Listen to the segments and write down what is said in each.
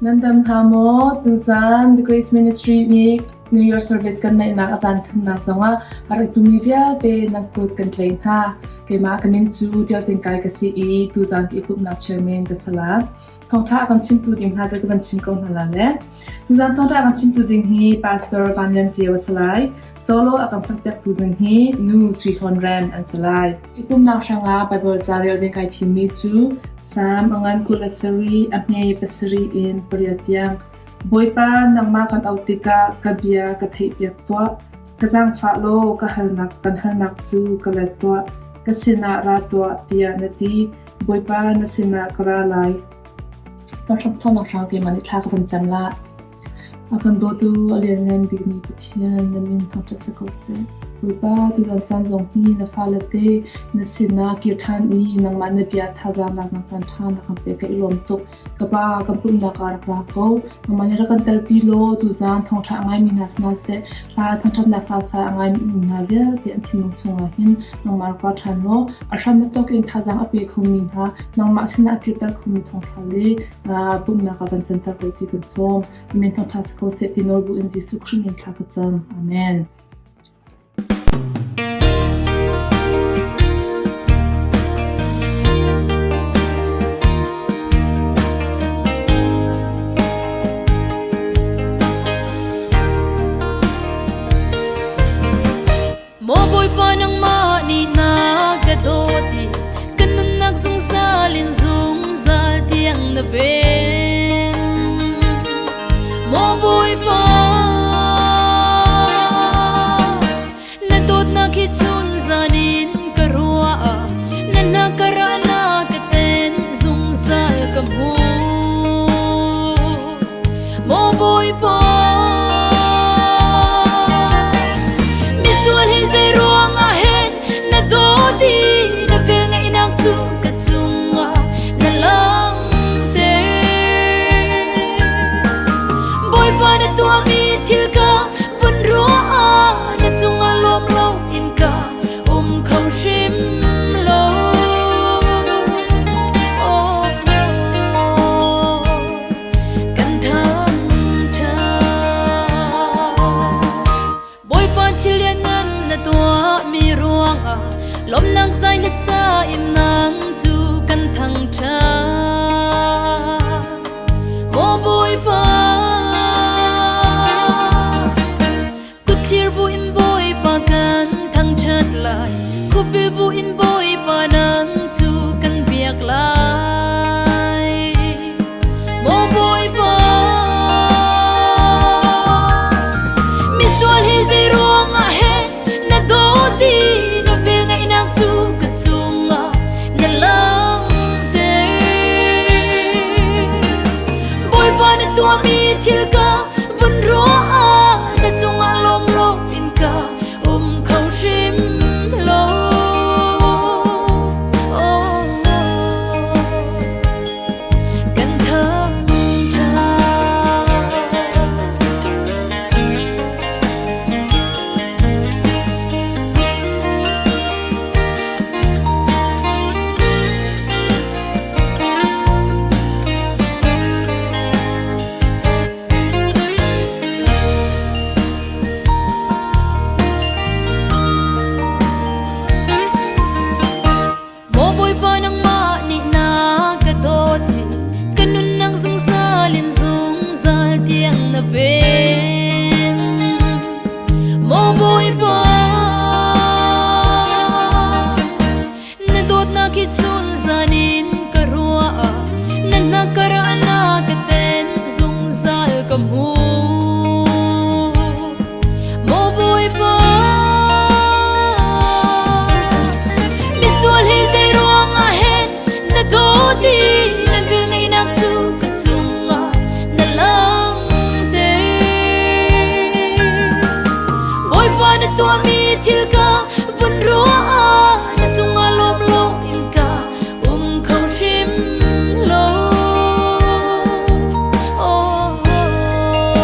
Nan dam hna maw? Tuzaan The Grace Ministry nih New Year Service kan neihnak a caan thumnak zongah a rak tumi vialte nan kut kan tlei hna. Keimah ka min cu Tial Tin Kai ka si i tuzaan ti pumhnak chairman ka si la. Thawngṭha a kan chimtu ding hna cu ka van chim ko hna la le. Tuzaan thawngṭha a kan chimtu ding hi Pastor Van Lian Ceu a si lai. Solo a kan sakpiaktu ding hi Nu Sui Hlawn Rem an si lai. Hi pumhnak hrangah Baibal ca rel ding kai thimmi cu Salm a ngan 27 a hme pasarih in pariat tiang. Bawipa, nangmah kan auh tikah ka bia ka theihpiak tuah. Ka zaangfah law ka halnak kan halnak cu ka let tuah. Ka sinah ra tuah, tiah na ti. Bawipa, na sinah ka ra lai. Ka hramthawknak hrang keimah nih thla ka van cam la. A kan dawtu a lianngan bikmi Pathian na min thangṭhat si ko seh. Bawipa, tutan caan zong hi na fale te na sinah kir ṭhan i nangmah na bia thazaang laknak caan ṭha na kan pek ka i lawm tuk. Ka Pa, kan pumhnak ah rak ra ko. Nangmah nih rak kan telpi law tuzaan thawngṭha a ngaimi hna sinah seh, hla thangṭhatnak hla sa a ngaimi hna vialte an thinlung chungah hin nangmah rak ra ṭhan law a hram tawk in thazaang a pe khomi hna nangmah sinah a kirter khomi thawngṭha le pumhnak ah kan canter ko ti kan sawm. Amen. Thawngṭha si ko seh ti nawl bu in Jesuh Khrih min thla ka cam. Amen. Maw Bawipa nangmah nih na ka dawt i ka nunnak zungzal in zungzal tiang na ven. Maw Bawipa, na dawtnak hi chun zan in ka ruah, na hna ka rah na ka ten zungzal ka hmu. Maw Bawipa, misual hi zei ruangah hen na dawt i na velngeihnak cu ka cungah na langhter. Bawipa na tuahmi thil ka vun ruah ah na cungah lawm lo in ka um kho hrim lo. Oh, oh. Kan thangṭhat. Bawipa thil lianngan na tuahmi ruangah lawmhnak zai le sa in nang cu kan thangṭhat. Maw Bawipa, kutthlir bu in Bawipa kan thangṭhat lai, khuapi bu in Bawipa nang cu kan biak lai. Maw Bawipa, misual hi zei ruangah hen na dawt i na velngeihnak cu ka cungah na langhter. Bawipa na tuahmi thil ka vun ruah ah na cungah lawm lo in ka um kho hrim lo. Oh, kan thangṭhat. Maw Bawipa nangmah nih na ka dawt i ka nunnak zungzal in zungzal tiang na ven. Maw Bawipa, na dawtnak hi chun zan in ka ruah na hna ka rah na ka ten zungzal ka hmu. Maw Bawipa, misual hi zei ruangah hen na dawt i na velngeihnak cu ka cungah na langhter. Bawipa na tuahmi thil ka vun ruah ah na cungah lawm lo in ka um kho hrim lo. Oh, oh.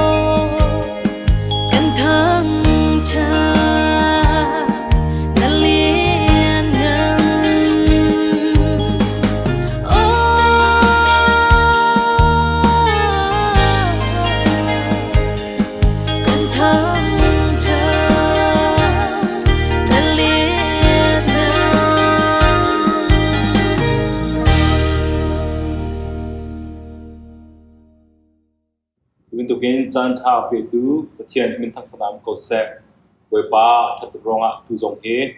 bantukin caan ṭha petu Pathian min thangṭhat um ko seh. Bawipa ṭhat tuk ruangah tu zong hi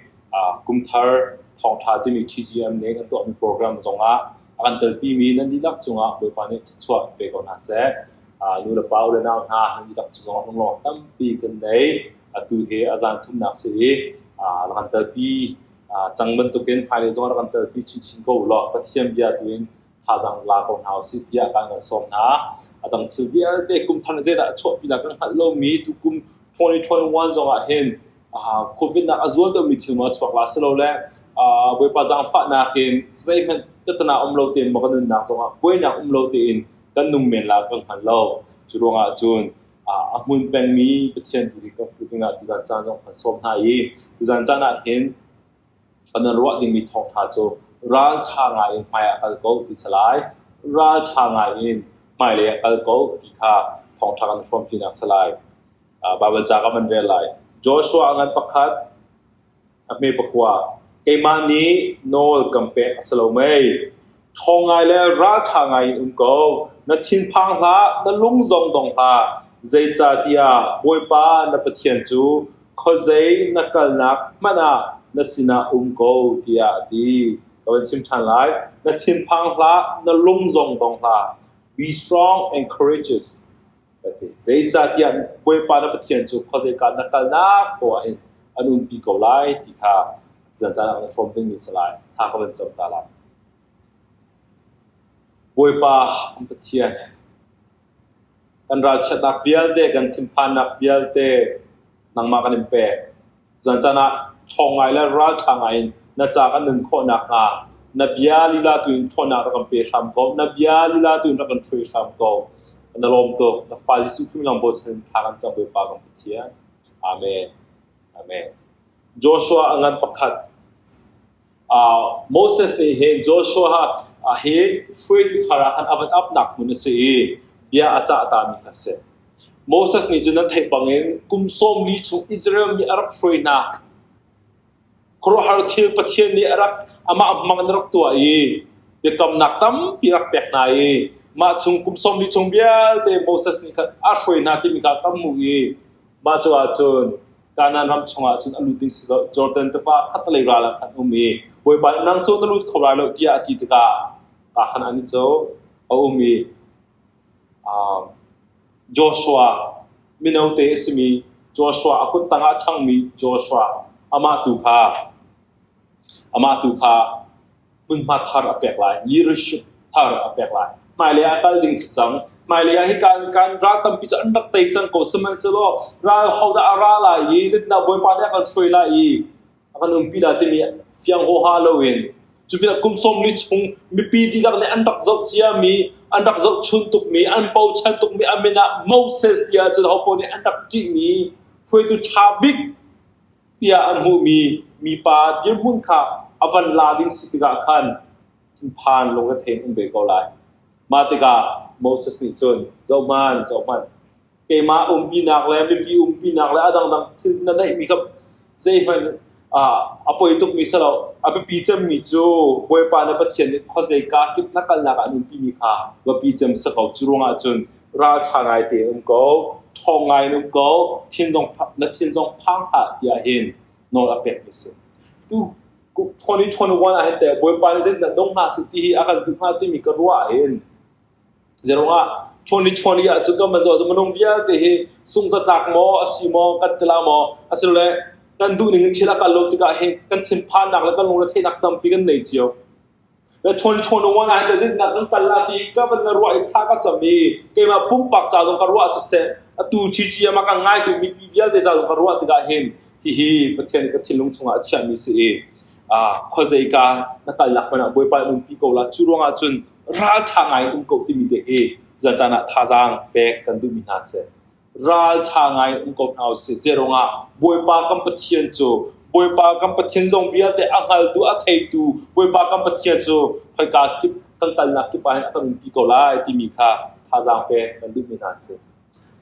kum thar thawngṭha timi TGM nih kan tuahmi program zongah a kan telpimi nan dihlak cungah Bawipa nih thluachuah pe ko hna seh. Nu le pa u le nau hna nan dihlak cung zongah lunglawm tampi kan nei. Atu hi a zan thumnak si i na kan telpi cang bantukin hmailei zongah na kan telpi chinchin ko law Pathian bia tu in thazaang la ko hna usih tiah kan kan sawm hna. A dang thil vialte kum thar zeidah a chuahpi la kan hngalh lomi tu kum 2021 zongah hin COVID nak a zual deuhmi thil ma chuak la silole Bawipa zaangfahnak in zeihmanh tatana um lo tein maw kan nunnak zongah buainak um lo tein kan nung men la kan hngal lo. Cu ruangah cun a hmun pengmi Pathian tu hi kan fuh dingah tuzan caan zong kan sawm hna i tuzan caan ah hin Kan ruah dingmi thawngṭha cu ralṭha ngai in hmai ah kal ko ti si lai. Ralṭha ngai in hmailei ah kal ko ti kha thawngṭha kan hrawmṭinak si lai. Baibal ca kan van rel lai. Joshua a ngan pakhat, a hme pakua. Keimah nih nawl kan pek a si lo mei? Ṭhawng ngai le ralṭha ngai in um ko. Na thinphang hlah, na lung zong dong hlah. Zeicahtiah Bawipa na Pathian cu khuazei na kalnak hmanh ah na sinah um ko tiah a ti. Ka van chim ṭhan lai. Na thinphang hlah, na lung zong dong hlah. Be strong and courageous. Ka ti. Zeicahtiah Bawipa na Pathian cu khuazeika na kalnak poah hin an umpi ko lai ti kha zan caan ah na hrawm dingmi si lai. Thla ka van cam ta lai. Bawipa kan Pathian, kan ralchiatnak vialte, kan thinphannak vialte nangmah kan in pek. Zan caan ah ṭhawng ngai le ralṭha ngai in na ca kan nun khawh nakhnga na bia lila tu in ṭhawnnak rak kan pe hram ko. Na bia lila tu in rak kan hruai hram ko. Na lawm tuk. Na Fapa Jesuh Khrih lang bochan in thla kan cam Bawipa kan Pathian. Amen. Amen. Joshua a ngan pakhat. Moses nih hin Joshua hi hruaitu thar ah khan a van apnak hmun a si i bia a cah tami kha a si. Moses nih cun nan theih bangin kum 40 chung Israel mi a rak hruai hna. Khuaruahhar thil Pathian nih a rak amah hmang in a rak tuah i biakamnak tampi rak pek hna i mah chung kum 40 chung vialte Moses nih khan a hruai hna timi kha kan hmuh i mah cu ahcun Kanaan ram chungah cun a lut ding si lo. Jordan tiva khattelei ral ah khan um i Bawipa nih nang cu na lut kho lai lo tiah a ti tikah pa khan an i cu a um i Joshua mino te a simi Joshua a kut tangah a ṭhangmi Joshua amah tu kha amah tu kha hmunhma thar a pek lai, leadership thar a pek lai. Hmailei ah kal ding si cang. Hmailei ah hi kan kan ral tampi cu an rak tei cang ko. Sihmanhsehlaw ral hodah a ra lai i zeitindah Bawipa nih a kan hruai lai i a kan umpi lai timi fiang huaha loin cu pinah kum 40 chung mipi dihlak nih an rak zoh ciami, an rak zohchun tukmi, an bochan tukmi a min ah Moses tiah cun hopaoh nih an rak ṭihmi hruaitu ṭha bik tiah an hmuhmi mipa dirhmun kha a van la ding si tikah khan thinphan lungrethei in um ve ko lai. Mah tikah Moses nih cun zohhmanh, zohhmanh, keimah umpinak le mipi umpinak le a dangdang thil na neihmi kha zeihmanh a poi tukmi si lo. A biapi cemmi cu Bawipa na Pathian nih khuazeika kip na kalnak ah an umpimi kha biapi cem si ko. Cu ruangah cun ralṭha ngai tein um ko, ṭhawng ngai in um ko, thin zong na thin zong phang hlah tiah hin nawl a pekmi a si. Tu 2021 ah hin teh Bawipa nih zeitindah nung hna seh ti hi a kan duh hnga timi ka ruah hin zeruangah 2020 ah cun kan van zoh minung vialte hi sungzatlak maw a si maw kan ti la maw asilole kan duh ning in thil a kal lo tikah hin kan thinphannak le kan lungretheihnak tampi kan nei cio. Na ṭhawn ṭhawn ah hin zeitindah kan kal la ti ka van na ruah i thla ka cam i keimah pumpak ca zong ka ruah siseh atu ṭhiṭi ah ka ngaitu mipi vialte ca zong ka ruah tikah hin hihi Pathian ka thinlung chungah a chiahmi si i khuazeika na kalnak hmanh ah Bawipa in umpi ko la cu ruangah cun ralṭha ngai in um ko timi te hi zan caan ah thazaang pek kan duhmi hna si. Ralṭha ngai in um ko hna usih. Zeiruangah Bawipa kan Pathian cu Bawipa kan Pathian zong vialte a hngaltu, a theitu Bawipa kan Pathian cu khoika kip kan kalnak kip ah hin a kan umpi ko lai timi kha thazaang pek kan duhmi hna a si.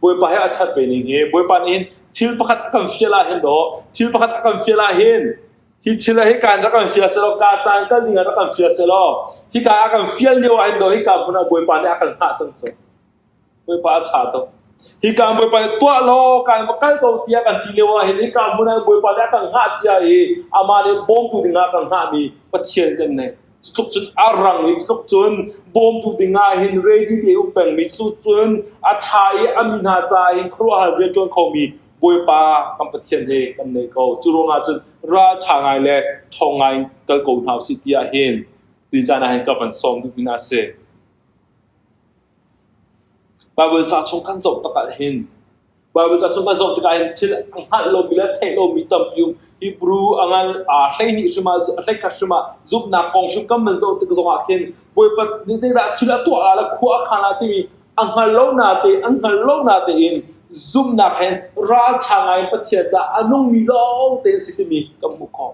Bawipa he a ṭhat ve ning hi Bawipa nih hin thil pakhat a kan fial ah hin dawh thil pakhat a kan fial ah hin hi thil hi kaan rak kan fial selaw ka caan kal ding ah rak kan fial selaw hika a kan fial lio ah hin dawh hika hmun ah Bawipa nih a kan hngah cang cu. Bawipa a ṭha tuk. Hika Bawipa nih tuah law kan va kal ko tiah kan ti lio ah hin hika hmun ah Bawipa nih a kan hngah cia i amah nih bawmtu dingah a kan hngahmi Pathian kan nei. Cutluk cun a rang i cutluk cun bawmtu dingah hin ready te um pengmi cutluk cun a ṭha i a mi hna caah hin khuaruahhar rian ṭuan khomi Bawipa kan Pathian he kan nei ko. Cu ruangah cun ralṭha ngai le ṭhawng ngai in kal ko hna usih tiah hin ti caan ah hin ka van sawm duhmi hna a si. Baibal ca chung kan zoh takah hin Baibal ca chung kan zoh tikah hin thil a hngalh lomi le theih lomi tampi um. Hebrew a ngal aa 12 hrim ah 13 hrim ah zumhnak kong hrim kan van zoh tik zongah khin Bawipa nih zeidah thil a tuah la le khua a khan la timi a hngal lo na te an hngal lo na tein zumhnak he ralṭha ngai in Pathian caah a nungmi lawng tein si timi kan hmuh khawh.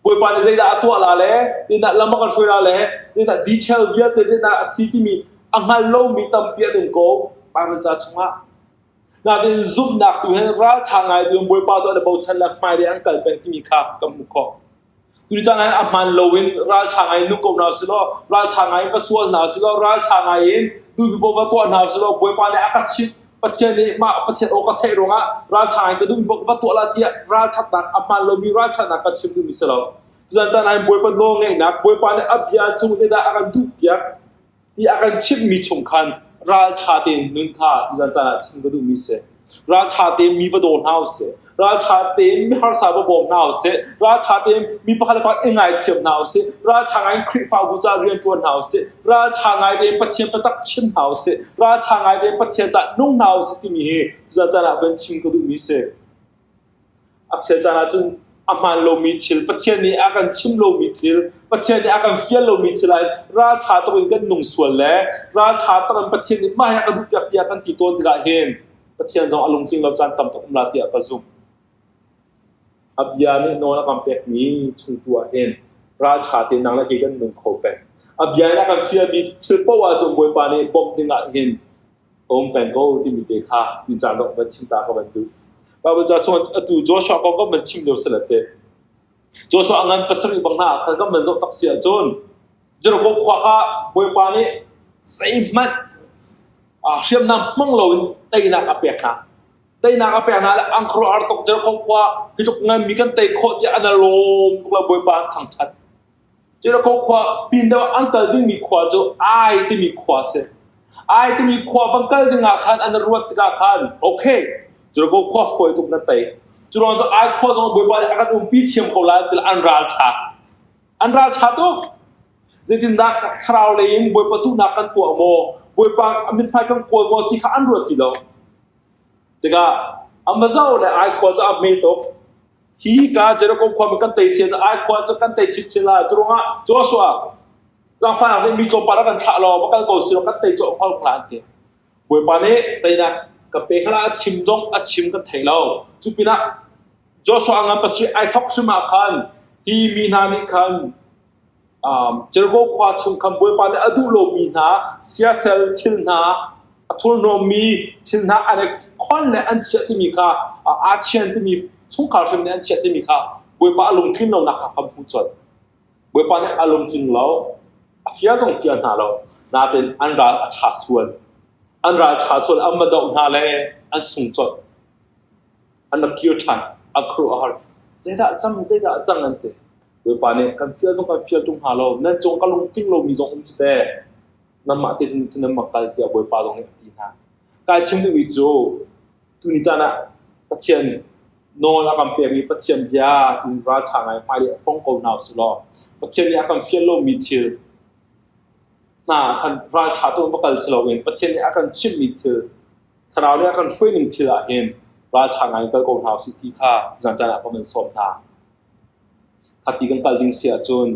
Bawipa nih zeidah a tuah la le zeidah lam a kan hruai la le zeidah detail vialte zeidah a si timi a hngal lomi tampi an um ko Bible ca chungah. Nain zumhnak tu he ralṭha ngai tu in Bawipa tu an i bochan le hmailei an kal peng timi kha kan hmuh khawh. Tuni caan ah a hmaan loin ralṭha ngai in nung ko hna sih law, ralṭha ngai in va sual hna sih law, ralṭha ngai in duhmi paoh va tuah hna sih law, Bawipa nih a ka chimh, Pathian nih mah Pathian aw ka theih ruangah ralṭha ngai ka duhmi paoh va tuah la tiah ralṭhatnak a hmaan lomi ralṭhatnak ka chim duhmi si lo. Tuzan caan ah hin Bawipa nawlngeihnak, Bawipa nih a bia chung zeidah a kan duhpiak ti a kan chimhmi chung khan ralṭha tein nun kha tuzan caan ah chim ka duhmi si. Ralṭha tein mi va daw hna usih. Ralṭha tein mi harsa va bawm hna usih. Ralṭha tein mi pakhat le pakhat i ngaithiam hna usih. Ralṭha ngai in Khrihfabu caah rian ṭuan hna usih. Ralṭha ngai tein Pathian biatak chim hna usih. Ralṭha ngai tein Pathian caah nung hna usih timi hi tuzan caan ah van chim ka duhmi si. A chel caan ahcun a hmaan lomi thil, Pathian nih a kan chim lomi thil, Pathian nih a kan fial lomi thil ah ralṭha tuk in kan nung sual le ralṭha tuk in Pathian nih mah hi a ka duhpiak tiah kan ti tawn tikah hin Pathian zong a lungtling lo caan tam tuk um la tiah ka zumh. A bia nih nawl a kan pekmi chung tu ah hin ralṭha tein nang le kei kan nung kho peng. A bia in a kan fialmi thil paoh ah cun Bawipa nih bawmh ding ah hin um peng ko timi te kha ti caan zong van chim ta ka van duh. Bible ca chung atu Joshua kong kan van chim lio sila te. Joshua ngan pasarih bang hna khan kan van zoh tak si ahcun Jericho khua kha Bawipa nih zeihmanh hriamnam hmang loin teinak a pek hna. Teinak a pek hna le an khuaruahhar tuk Jericho khua hi tluk ngan mi kan tei khawh tiah an lawm tuk lo Bawipa an thangthat. Jericho khua pin deuh an kal dingmi khua cu Ai timi khua a si. Ai timi khua van kal ding ah khan an ruat tikah khan okay Jericho khua fawi tuk na tei. Cu ruang cu Ai khua zong Bawipa nih a kan umpi thiam ko lai ti an ral ṭha. An ral ṭha tuk. Zeitindah thlarau lei in Bawipa duhnak kan tuah maw? Bawipa mithmai kan kawl maw ti kha an ruat ti lo. Tikah an va zoh le Ai khua cu a hme tuk. Hi ka Jericho khua mi kan tei sia ai khua cu kan tei chinchin lai. Cu ruangah Joshua zaangfahnak nih mi tlawmpal a kan thlah law va kal ko sih law kan tei cawh hngal hna an ti. Bawipa nih teinak ka pe hlah a chim zong a chim kan thei lo. Cu pinah Joshua a ngan pasarih ai thawk hrim ah khan hi mi hna nih khan Jericho khua chung khan Bawipa nih a duh lomi hna siasal thil hna a thurhnawmmi thil hna an i khon le an chiah timi kha aa thian timi chungkhar hrim nih an chiah timi kha Bawipa a lungtlin lonak kha kan hmuh colh. Bawipa nih a lungtling lo, a fial zong fial hna lo. Nain an ral a ṭha sual. An ral ṭha sual an va doh hna le an sung colh. An rak kir ṭhan. A khuaruah a har. Zeidah a cang? Zeidah a cang an ti. Bawipa nih kan fial zong kan fial ṭung hnga lo, nan cung ka lungtling lomi zong um cu teh. Nanmah te sin cun nan mak kal tiah Bawipa zong nih a ti hna. Kai chim duhmi cu tuni caan ah Pathian nawl a kan pekmi Pathian bia tu ralṭha ngai hmailei a fong ko hna usih law Pathian nih a kan fial lomi thil hna khan ralṭha tuk va kal si loin Pathian nih a kan chimhmi thil Thlarau nih a kan hruaining thil ah hin ralṭha ngai kal ko hna usih ti kha zan caan ah ka van sawm hna. Khati kan kal ding si ahcun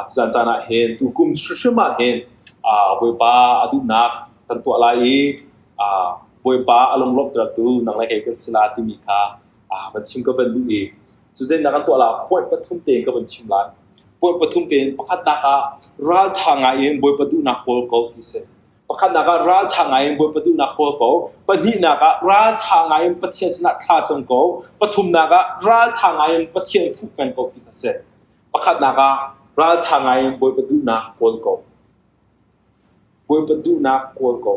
tuzan caan ah hin tukum hrimhrim ah hin Bawipa a duhnak kan tuah lai i Bawipa a lunglawmhtertu nang le kei kan si la timi kha van chim ka van duh i cu zeitindah kan tuah la point pathum tein ka van chim lai. Point pathum tein pakhatnak ah ralṭha ngai in Bawipa duhnak kawl ko ti si. Pakhatnak ah ralṭha ngaiin Bawipa duhnak kawl ko. Pahnihnak ah ralṭha ngaiin Pathian sinah thla cam ko. Pathumnak ah ralṭha ngaiin Pathian fuh peng ko ti kha si. Pakhatnak ah ralṭha ngaiin Bawipa duhnak kawl ko. Bawipa duhnak kawl ko.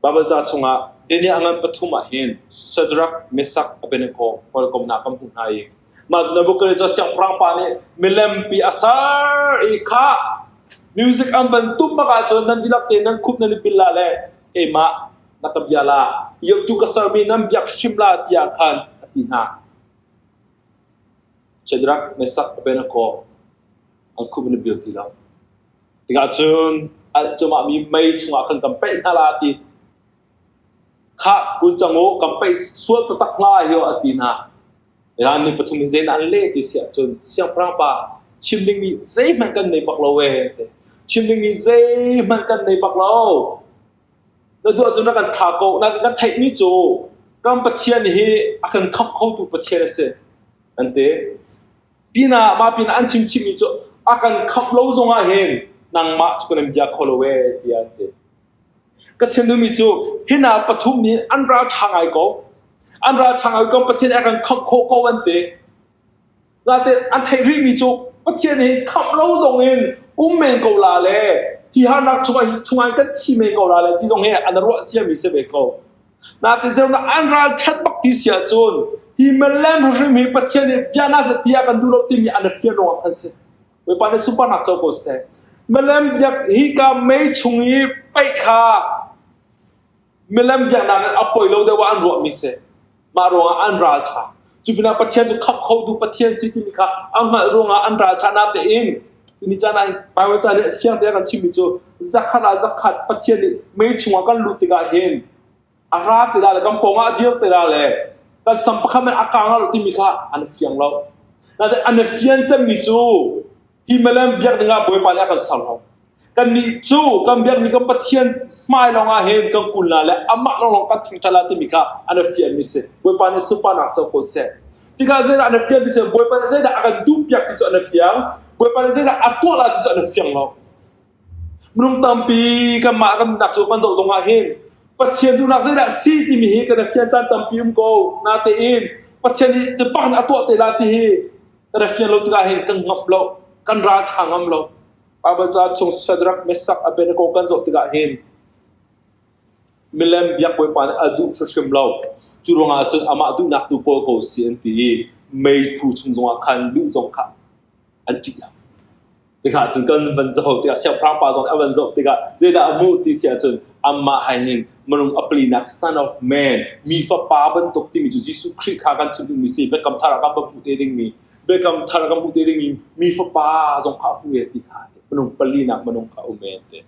Baibal ca chungah Daniel a ngan pathum ah hin Shadrach, Meshach, Abednego hawikomnak kan hmuh hna i mah Nebuchadnezzar siangpahrang pa nih milem pi a ser i kha music an van tum bak ahcun nan dihlak tein nan khup nan i bil la le keimah na ka bia la, yohtu ka sermi nan biak hrim la tiah khan a ti hna. Shadrach, Meshach, Abednego an khup an i bil ti lo. Tikah cun alh cumah mi mei chungah khan kan paih hna la ti. Khah kun cang u, kan paih sual taktak hna hi a ti hna. Tikah ni pathum in zeidah an leh ti si ahcun siangpahrang pa chim dingmi zeihmanh kan nei bak lo ee ti. Chim dingmi zeihmanh kan nei bak lo. Na duh ahcun rak kan thla ko. Na kan theihmi cu kan Pathian hi a kan khamh khotu Pathian a si. An ti. Pinah mah pinah an chim chimmi cu a kan khamh lo zongah hin nangmah cu kan in bia kho lo ee tiah an ti. Ka chim duhmi cu hina pathum nih an ral ṭha ngai ko. An ral ṭha ngai ko Pathian a kan khamh khawh ko an ti. Natein an theih rihmi cu Pathian hi khamh lo zong in um men ko la le hi harnak chungah hi chungah kan thi men ko la le ti zong hi an ruah ciami si ve ko. Natein zeiruangah an ral ṭhat bak ti si ahcun hi milem hrim hi Pathian nih bia na zat tiah kan duh lo timi an i fian ruangah khan si. Bawipa nih sunparnak co ko seh. Milem biak hi ka mei chung i paih kha milem biaknak in a poi lo deuh ah an ruahmi si. Mah ruangah an ral ṭha. Cu pinah Pathian cu khamh kho tu Pathian si timi kha a hngalh ruangah an ral ṭha natein tuni caan ah Bible ca nih fiang te a kan chimmi cu zakhat ah zakhat Pathian nih mei chungah kan lut tikah hin a ra ti la le kan pawngah a dir ti la le kan sam pakhat man a kang lo timi kha an fiang lo. Natein an fian cemmi cu hi milem biak dingah Bawipa nih a kan ser lo. Kannih cu kan biakmi kan Pathian hmai lawngah hin kan kun la le amah lawnglawng kan thangṭhat la timi kha an i fianmi si. Bawipa nih sunparnak co ko seh. Tikah zeidah an i fian ti si? Bawipa nih zeidah a kan duhpiak ti cu an i fiang. Bawipa nih zeidah a tuah la ti cu an i fiang lo. Minung tampi kanmah kan nunnak cu kan zoh zongah hin Pathian duhnak zeidah si timi hi kan i fian caan tampi um ko. Natein Pathian nih tipak in a tuah te la ti hi kan i fian lo tikah hin kan ngamh lo, kan ral ṭha ngam lo. Bible ca chung Shadrach, Meshach, Abednego kan zoh tikah hin milem biak Bawipa nih a duh hrimhrim lo. Cu ruangah cun amah duhnak tu kawl ko si an ti i meiphu chung zongah khan duh zong kha an ṭih lo. Tikah cun kan van zoh tikah siangpahrang pa zong nih a van zoh tikah zeidah a hmuh ti si ahcun amah hai hin minung a palinak son of man mi fapa bantuk timi cu Jesuh Khrih kha kan chim dingmi si Biakam Thar ah kan va hmuh te dingmi Biakam Thar kan hmuh te dingmi mi fapa zong kha a hmuh e ti kha minung palinak minung kha um e te.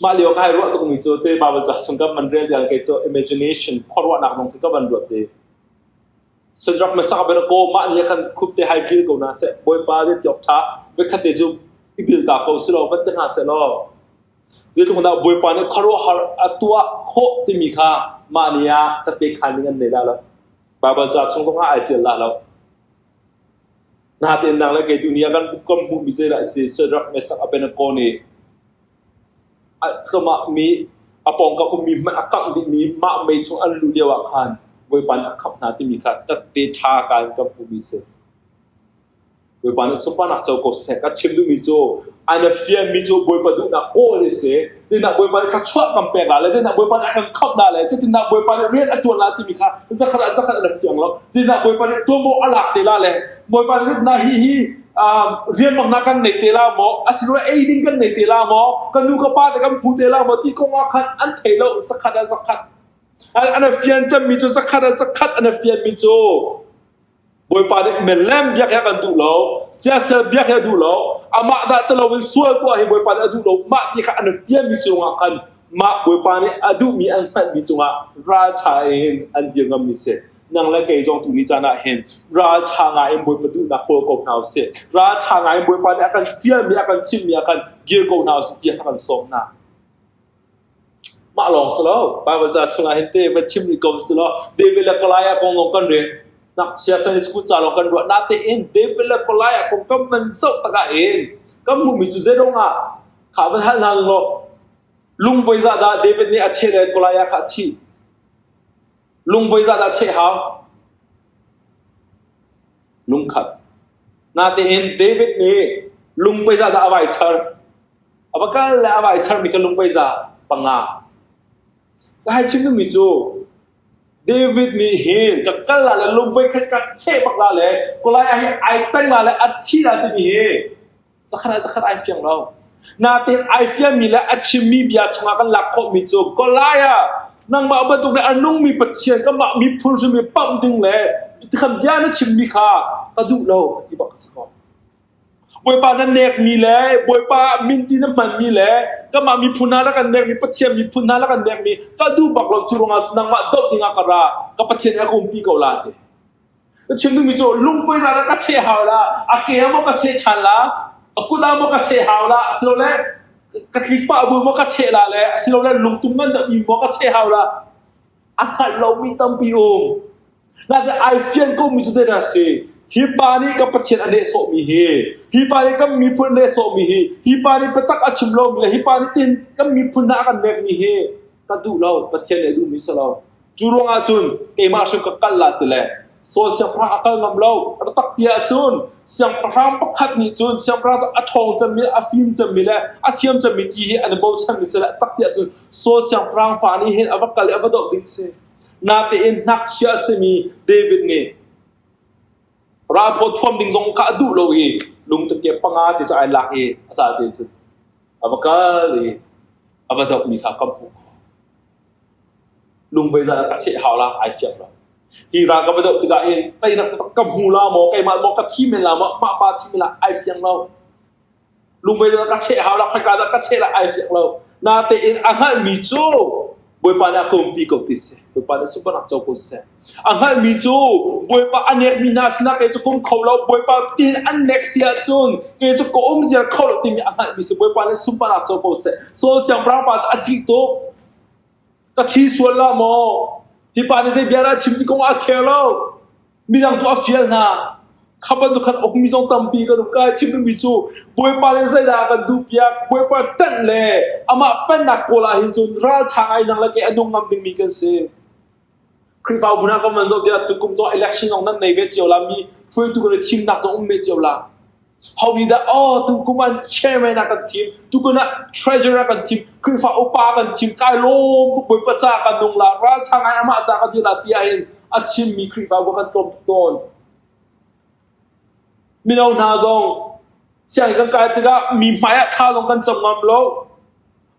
Mah lio ka hai ruah tukmi cu te Bible ca chung kan van rel tiang kei cu imagination khuaruahnak zong khi ka van ruat te. Shadrach Meshach Abednego mah nih khan khup te hai bil ko hna seh Bawipa zei tiawk ṭha voikhat te cu i bil ta ko si law van ti hna seh law zeitluk dah Bawipa nih khuaruahhar a tuah khawh timi kha mah ni ah tette khan ding an nei dah lo Baibal ca chung zongah ai ṭial dah lo natein nang le kei tu ni ah kan kan hmuhmi zeidah a si Shadrach Meshach Abednego nih A mi a pawngkam ummi hmanh a kangh dihmi mah mei chung an luh lio ah khan Bawipa nih a khamh hna timi kha tette ṭha ka in kan hmuhmi si. Bawipa nih sunparnak co ko seh. Ka chim duhmi cu an i fianmi cu Bawipa duhnak kawl hi si. Zeitindah Bawipa nih thluachuah kan pek la le zeitindah Bawipa nih a kan khamh la le zeitindah Bawipa nih rian a ṭuan la timi kha zakhat ah zakhat an i fiang lo. Zeitindah Bawipa nih tuanvo a lak te la le Bawipa nih zeitindah hi hi rianmangnak kan nei te la maw asilole ei ding kan nei te la maw kan nu ka pa te kan fu te la maw ti kong ah khan an thei lo zakhat ah zakhat an fian cemmi cu zakhat ah zakhat an fian mi cu Bawipa nih milem biak hi a kan duh lo siasel biak hi a duh lo amah dah ti loin sual tuah hi Bawipa nih a duh lo mah ti kha an fian mi cungah khan mah Bawipa nih a duhmi an hngalhmi cungah ralṭha in an dir ngammi si nang le kei zong tuni caan ah hin ralṭha ngai in Bawipa duhnak kawl ko hna usih. Ralṭha ngai in Bawipa nih a kan fialmi, a kan thimmi ah khan dir ko hna usih tiah a kan sawm hna. Mah lawng si lo, Bible ca chungah hin te va chim rih ko si law, David le Goliath kong lawng kan rel. Ngakchia Sunday school ca lawng kan ruah. Natein David le Goliath kong kan van zoh takah hin kan hmuhmi cu zeiruang ah kha van hal hna law lung voi zah dah David nih a cheh le Goliath kha a thih. Lung voi zah dah cheh hau? Lungkhat. Natein David nih lung pei zah dah a vai char? A va kal le a vai charmi kha lung pei za panga. Ka hei chim duhmi cu David nih hin ka kal la le lungvei khat ka cheh bak la le Goliath hi ai teng la le a thi la timi hi zakhat ah zakhat ai fiang lo. Natin ai fianmi le a chimmi bia chungah kan lak khawhmi cu Goliath nangmah bantuk le a nungmi Pathian kanmah miphun hrim i pamh ding le tikhan bia na chimmi kha ka duh lo ti bak ka si ko. Bawipa na nekmi le Bawipa min ti na hmanmi le kanmah miphun hna na kan nekmi Pathian miphun hna na kan nekmi ka duh bak lo cu ruangah cu nangmah doh dingah ka ra ka Pathian he ka umpi ko la ti. Ka chim duhmi cu lungpui zan ah ka cheh hau la, a ke ah maw ka cheh ṭhan la, a kut ah maw ka cheh hau la, asilole ka tlik pah bu maw ka cheh la le asilole lungtum ngan deuhmi maw ka cheh hau la. A hngalh lomi tampi um. Nakin ai fian komi cu zeidah a si? Hi pa nih ka Pathian a nehsawhmi hi, hi pa nih kan miphun a nehsawhmi hi, hi pa nih biatak a chim lomi le hi pa nih tin kan miphun hna a kan nekmi hi ka duh lo, Pathian nih a duhmi si lo. Cu ruangah cun keimah hrim ka kal la ti le Saul siangpahrang a kal ngam lo. A tak ti ahcun siangpahrang pakhat nih cun siangpahrang cu a ṭhawng cemmi le a fim cemmi le a thiam cemmi ti hi an i bochanmi si le a tak ti ahcun Saul siangpahrang pa nih hin a va kal i a va doh ding si. Natein ngakchia a simi David nih ralphaw thuam ding zong kha a duh lo i lungtakep panga ti cu ai lak i a zal te cun a va kal i a va dohmi kha kan hmuh khawh. Lungvei zan ah ka cheh hau la ai fiang lo. Hi ral ka va doh tikah hin teinak taktak ka hmu la maw keimah maw ka thi men la maw mah pa thi men la ai fiang lo. Lungvei zan ah ka cheh hau la khoika dah ka cheh la ai fiang lo. Natein a hngalhmi cu Bawipa nih a ka umpi ko ti si. Bawipa nih sunparnak co ko seh. A hngalhmi cu Bawipa a nekmi hna sinah kei cu kum kho lo Bawipa tin an nek si ahcun kei cu ka um ziar kho lo timi a hngalhmi si Bawipa nih sunparnak co ko seh. Saul siangpahrang pa cu a ṭih tuk. Ka thi sual la maw? Hi pa nih zei bia dah a chim ti kong ah a care lo. Midang tu a fial hna. Kha bantuk khan ummi zong tampi kan um. Kai chim duhmi cu Bawipa nih zeidah a kan duhpiak? Bawipa ṭanh le amah pennak kawl ah hin cun ralṭha ngai nang le kei a nung ngam dingmi kan si. Khrihfabu hna kan van zoh tiah tukum zong election zong nan nei ve cio la mi hruaitu kan i thimnak zong um ve cio la. Ho nih dah oh tukum ah chairman ah kan thim, tukum ah treasurer kan thim, Khrihfa upa kan thim, kai lawm tuk Bawipa ca kan nung la, ralṭha ngai amah ca ka dir la ti ahhin a chimmi Khrihfabu kan tlawm tuk tawn. Mino hna zong sianginn kan kai tikah mi hmai ah thla zong kan cam ngam lo.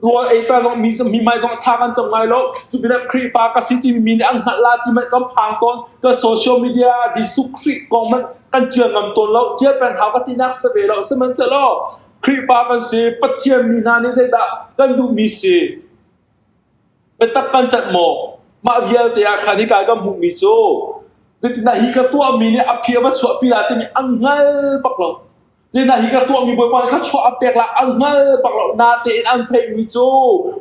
Rawl ei caan zong mi mi hmai zong tha kan cam ngai lo. Cu pinah Khrihfa ka si timi mi nih an hngalh la ti hmanh kan phang tawn. Kan social media ah Jesuh Khrih kong hmanh kan ṭial ngam tawn lo. Ṭial peng hau ka tinak si ve lo. Sihmanhsehlaw Khrihfa kan si, Pathian mi hna nih zeidah kan duhmi si? Biatak kan ṭanh maw? Mah vialte ah khan hika kan hmuhmi cu zeitindah hi ka tuahmi nih a phi a va chuahpi la timi an hngal bak lo. Zeidah hi ka tuahmi Bawipa nih thluachuah a pek la an hngal bak lo natein an theihmi cu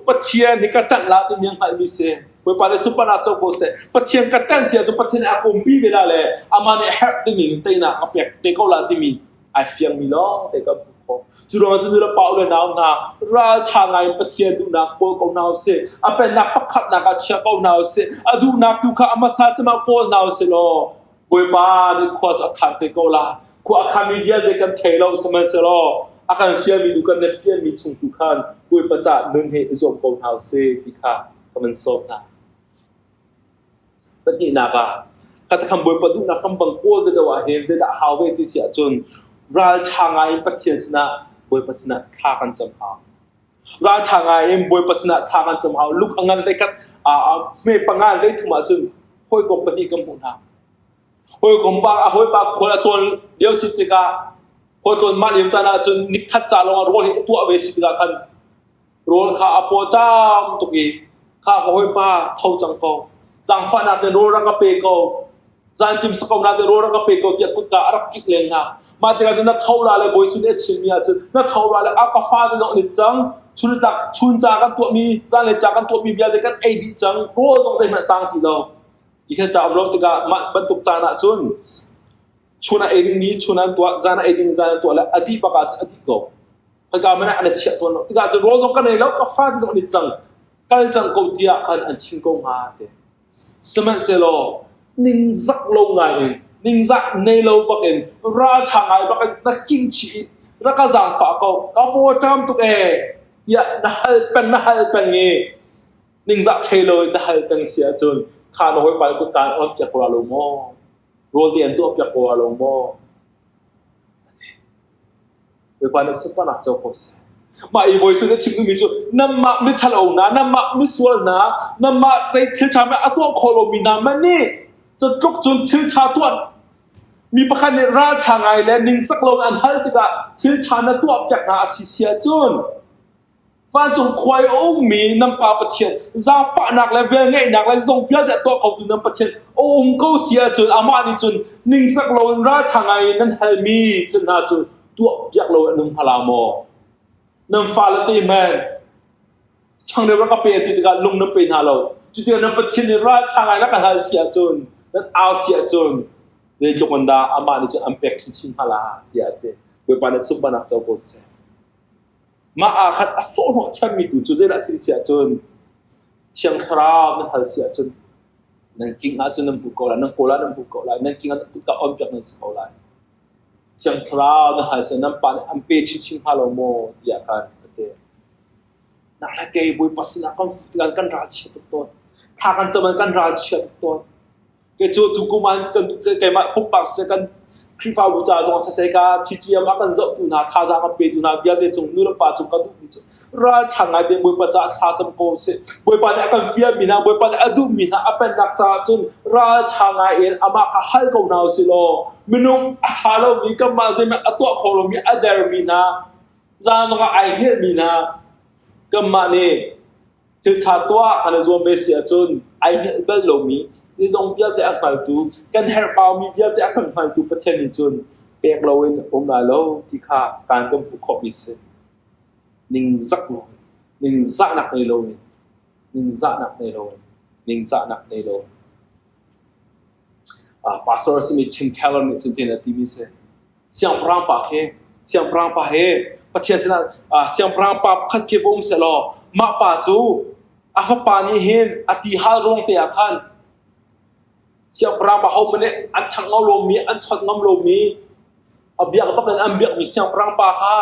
Pathian hi ka ṭanh la timi an hngalhmi si. Bawipa nih sunparnak co ko seh. Pathian ka ṭanh si ahcun Pathian nih a ka umpi ve la le amah nih herh timi in teinak a pek te ko la timi ai fiangmi lawng te kan hmuh khawh. Cu ruangah cun nu le pa u le nau hna ralṭha ngai in Pathian duhnak kawl ko hna usih. A pennak pakhatnak ah chia ko hna usih. A duhnak tu kha a hmasa cem ah kawl hna usih law Bawipa nih khua cu a khan te ko la. Khua a khanmi vialte kan thei lo sihmanhsehlaw a kan fialmi tu kan na fialmi chung tu khan Bawipa cah nun hi i zuam ko hna usih ti kha ka van sawm hna. Pahnihnak ah khatakhan Bawipa duhnak kan bang kawl deuh ah hin zeidah hau ve ti si ahcun ralṭha ngai in Pathian sinah Bawipa sinah thla kan cam hau. Ralṭha ngai in Bawipa sinah thla kan cam hau. Luk a ngan hleikhat hme panga hleithum ahcun hawikom pahnih kan hmuh hna. Hawikom pa a hawipa khual a tlawn lio si tikah khualtlawn mah lio caan ahcun nikhat ca lawng ah rawl hi a tuah ve si tikah khan rawl kha a paw tam tuk i kha ka hawipa tho cang ko. Zaangfahnak in rawl rak ka pe ko. Zanṭim sakaunak in rawl rak ka pe ko tiah kutka a rak kik len hna. Mah tikah cun na tho la le Bawi Jesuh nih a chimmi ahcun na tho la le a ka fa te zong an it cang. Chuntlak chunca kan tuahmi zanlei ca kan tuahmi vialte kan ei dih cang. Rawl zong zeihmanh tang ti lo. I khan ta um lo tikah mah bantuk caan ahcun chun ah ei dingmi chun an tuah, zan ah ei dingmi zan an tuah le a dih bak ahcun a dih ko. Khaka man ah an chiah tawn lo. Tikah cun rawl zong kan ei lo, ka fa te zong an it cang. Kal cang ko tiah khan an chim ko hnga te. Sihmanhsehlaw ningzak lo ngaiin, ningzah nei lo bakin, ralṭha ngai bakin na king chih i rak ka zaangfah ko, ka paw a ṭam tuk ee, tiah na hal peng na hal peng i. Ningzah thei lo in na hal peng si ahcun kha na hawipa nih kutka an on piak ko la lo maw? Rawl te an tuah piak ko la lo maw? Bawipa nih sunparnak co ko seh. Mah i Bawi Jesuh nih a chim duhmi cu nanmah miṭhalo hna, nanmah misual hna, nanmah zei thil ṭha hmanh a tuah khawh lomi hna hmanh nih cu tluk cun thil ṭha tuah mi pakhat nih ralṭha ngai le ningzak loin an hal tikah thil ṭha na tuah piak hna a si si ahcun Vancung khua i a ummi nan Pa Pathian zaangfahnak le velngeihnak le zong vialte a tuah khotu nan Pathian a um ko si ahcun amah nih cun ningzak loin ralṭha ngai in nan halmi thil hna cu tuah piak lo an um hnga la maw? Nan fale te hmanh changreu rak ka pe ti tikah lung nan pe hna lo. Cutikah nan Pathian nih ralṭha ngai rak ka hal si ahcun nan au si ahcun zeitluk in dah amah nih cun an pek chinchin hnga la tiah a ti. Bawipa nih sunparnak co ko seh. Mah ah khan a sawhhnawh thiammi tu cu zeidah a si si ahcun Thiang Thlarau nan hal si ahcun nan king ahcun nan hmuh ko lai, nan kawl ah nan hmuh ko lai, nan king ah kutka on piak nan si ko lai. Thiang Thlarau nan hal si nan pa nih an pe chinchin hnga lo maw tiah khan a ti. Nang le kei Bawipa sinah kan fut tikah kan ralchia tuk tawn. Thla kan cam ah kan ralchia tuk tawn. Kei cu tukum ah keimah pumpak siseh kan Khrihfabu ca zong siseh ka TTM a kan zohtu hna thazaang a petu hna vialte cung nu le pa cung ka duhmi cu ralṭha ngai tein Bawipa caah thla cam ko sih. Bawipa nih a kan fialmi hna, Bawipa nih a duhmi hna a pennak caah cun ralṭha ngai in amah kha hal ko hna usih law minung a ṭha lomi kanmah zeihmanh a tuah kho lomi a dermi hna zan zongah ai hngilhmi hna kanmah nih Thilṭha tuah kan i zuam ve si ahcun ai hngalh bal lomi zeizong vialte a hngaltu, kan herhbaumi vialte a kan hngaltu Pathian nih cun pek loin a um lai lo ti kha kaan kan hmuh khawhmi si. Ningzak loin, ningzahnak ngei loin, ningzahnak ngei loin, ningzahnak ngei loin. Pastor a simi Tim Keller nih cun tin a timi si. Siangpahrang pa khi siangpahrang pa he Pathian sinah siangpahrang pa pakhat khi va um sehlaw mah pa cu a fapa nih hin a ti hal ruang te ah khan siangpahrang pa hohmanh nih an thangh ngam lomi an chawnh ngam lomi a biak bak in an biakmi siangpahrang pa kha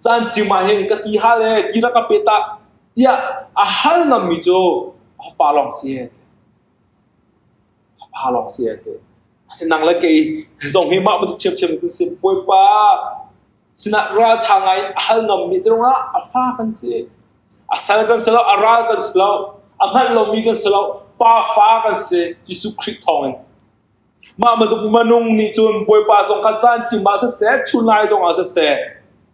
zanṭim ah hin ka ti hal ee ti rak ka pe ta tiah a hal ngammi cu a fapa lawng si. Fapa lawng si a ti. Nang le kei zong hi mah bantuk ṭhiamṭhiam kan si. Bawipa sinah ralṭha ngai in a hal ngammi cu ruangah a fa kan si. A sal kan si lo, a ral kan si lo, a hngalh lomi kan si lo, pa fa kan si Jesuh Khrih thawngin. Mah bantuk minung nih cun Bawipa zong kha zanṭim ah siseh, chunlai zongah siseh,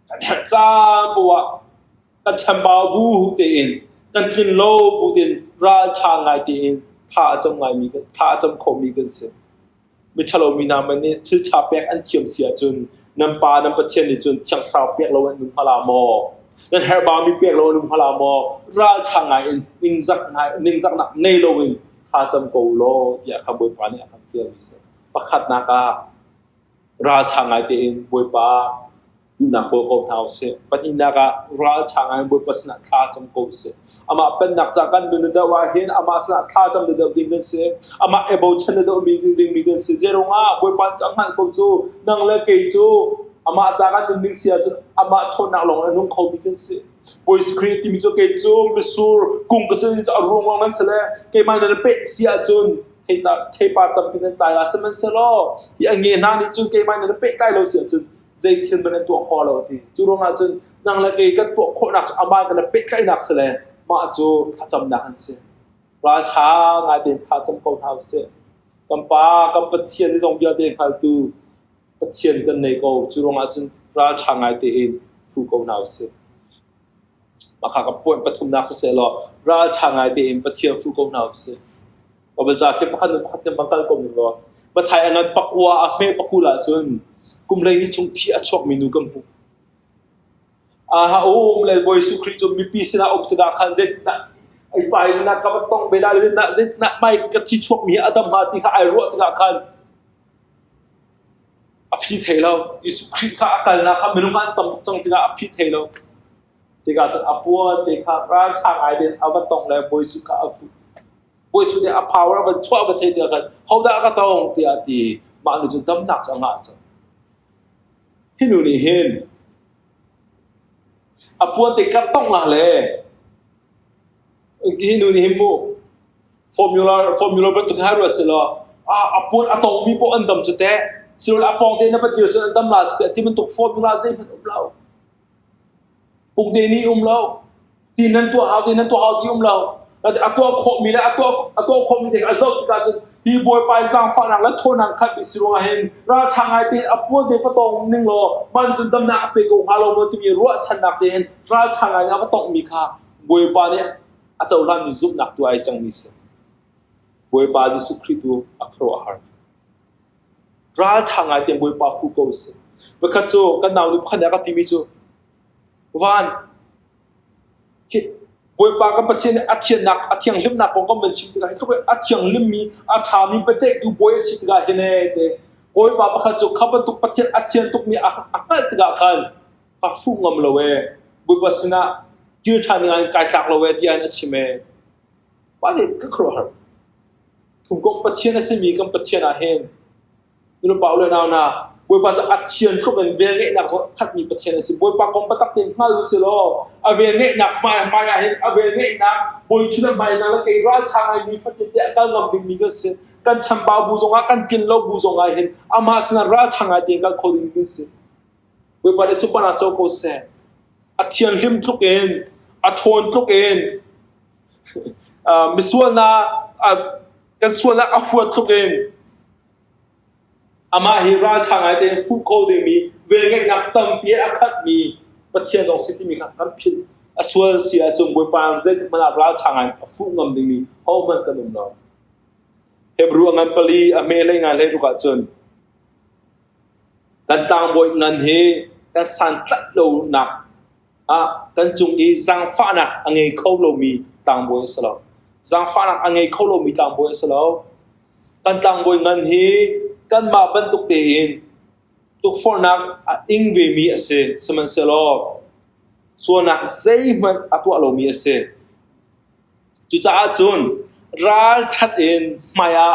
kan herh caan poah ah kan chambau bu tein kan tlin lo bu tein ralṭha ngai tein thla a cam ngaimi thla a cam khomi kan si. Miṭhalo mi hna man nih thil ṭha pek an thiam si ahcun nan pa nan Pathian nih cun Thiang Thlarau pek lo an um hnga maw? Nan herhbaumi pek lo an um hnga maw? Ralṭha ngai in ningzak ningzaknak nei loin thla cam ko law tiah kha Bawipa nih a kan fialmi si. Pakhatnak ah ralṭha ngai tein Bawipa duhnak kawl ko hna usih. Pahnihnak ah ralṭha ngai Bawipa sinah thla cam ko usih. Amah pennak ca kan nun deuh ah hin amah sinah thla cam deuh ding kan si. Amah e bochan deuh dingmi kan si. Zeirungah Bawipa cu a hngalh ko cu nang le kei cu amah ca kan nun ding si ahcun amah ṭhawnnak lawng in a nung khomi kan si. Bawi Khrih timi cu kei cu misur kung ka si a ruang lawng nan si le keimah nan peh si ahcun theipar tampi nan tlai la sihmanhsehlaw hi a nge hna nih cun keimah nan pehtlai lo si ahcun zei thil hmanh an tuah kho lo ti. Cu ruangah cun nang le kei kan tuah khawhnak cu amah kan pehtlaihnak si le mah cu thlacamnak an si. Ralṭha ngai tein thlacam ko hna usih. Kan Pa, kan Pathian zong vialte hngaltu Pathian kan nei ko. Cu ruangah cun ralṭha ngai tein fu ko hna usih. Mah kha ka point pathumnak siseh law ralṭha ngai tein Pathian fu ko hna usih. Bible ca khi pakhat in pakhat kan bang kal ko ning law Mathai a ngan pakua a hme pakul ahcun kum hleihnih chung thi a chuakmi nu kan hmuh. Aha um le Bawi Jesuh Khrih cu mipi sinah um tikah khan zeitindah ai pa in na ka va tong ve lai zeitindah zeitindah mai ka thi chuakmi hi a dam hnga ti kha ai ruah tikah khan a phi thei lo. Jesuh Khrih kha a kalnak kha minung an tam tuk cang tikah a phi thei lo. Tikah cun a puan te kha ralṭha ngai tein a va tong le Bawi Jesuh kha a fuh. Bawi Jesuh nih a power a van chuah va thei tiah khan hodah ka tong tiah a ti. Mah nu cu damnak cu a ngah cang. Hi nu nih hin a puan te ka tongh la le Hi nu nih hin mu formula formula bantuk hi ruat selaw a puan a tongmi poh an dam cu teh. Silole a pawng te na va dir cun an dam la cu teh ti bantuk formula zeihmanh um lo. Pungte nih um lo. Ti nan tuah hau ti nan tuah hau ti um lo. A tuah khawhmi le a tuah a tuah khawhmi te a zoh tikah cun hi Bawipa i zaangfahnak le ṭhawnnak khat mi si ruangah hin ralṭha ngai tein a puan te va tong ning law man cun damnak a pe ko hnga lo maw timi ruahchannak te hin ralṭha ngai in a va tonghmi kha Bawipa nih a cohlanmi zumhnak tu ai cangmi si. Bawipa Jesuh Khrih tu a khuaruahhar. Ralṭha ngai tein Bawipa fu ko si. Pakhat cu kan nau nu pakhat nih a ka timi cu van Bawipa kan Pathian nih a thiannak a thianghlimnak kong kan van chim tikah hi tluk a thianghlimmi a ṭhami biaceihtu bawi a si tikah hin ee te Bawipa pakhat cu kha bantuk Pathian a thian tukmi a hngalh tikah khan ka fuh ngam lo ee Bawipa sinah kir ṭhan ding ah kai tlak lo ee tiah a chim ee. Mah nih ka khuaruahhar. Thumkomh Pathian a simi kan Pathian ah hin nulepa u le nau hna Bawipa cu a thian tluk in velngeihnak zong a khatmi Pathian a si. Bawipa kong biatak tein hngal u silaw a velngeihnak hmai hmai ah hin a velngeihnak bawi ṭhutdan hmai hna le kei ralṭha ngaimi fatin te a kal ngam dingmi kan si. Kan chambau bu zongah kan tlin lo bu zongah hin amah sinah ralṭha ngai tein kal kho ding kan si. Bawipa nih sunparnak co ko seh. A thianghlim tluk in, a ṭhawn tluk in, misualnak kan sualnak a huat tluk in amah hi ralṭha ngai tein fuh kho dingmi velngeihnak tampi a khatmi Pathian zong si timi kha kan philh. A sual si ahcun Bawipa zeitik hmanh ah ralṭha ngai a fuh ngam dingmi hohmanh kan um lo. Hebrew a ngan pali a hme hlei ngai hlei ruk ahcun Kan tlangbawi ngan hi kan santlaih lonak ah kan cung i zaangfahnak a ngei kho lomi tlangbawi a si lo. Zaangfahnak a ngei kho lomi tlangbawi a si lo. Kan tlangbawi ngan hi kanmah bantuk tein tukforhnak a ing vemi a si. Sihmanhsehlaw sualnak zeihmanh a tuah lomi a si. Cucaah cun ralṭhat in hmaiah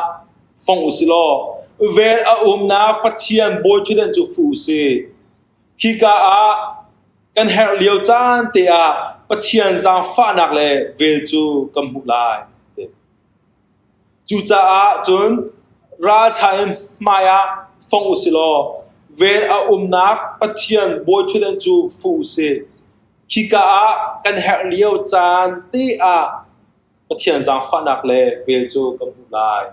fong u sih law vel a umnak Pathian bawiṭhutdan cu fuh u sih. Khika ah kan herh lio caan te ah Pathian zaangfahnak le vel cu kan hmuh lai. Cucaah cun ralṭha in hmaiah fong u sih law vel a umnak Pathian bawiṭhutdan cu fuh u sih. Khika ah kan herh lio caan te ah Pathian zaangfahnak le vel cu kan hmuh lai.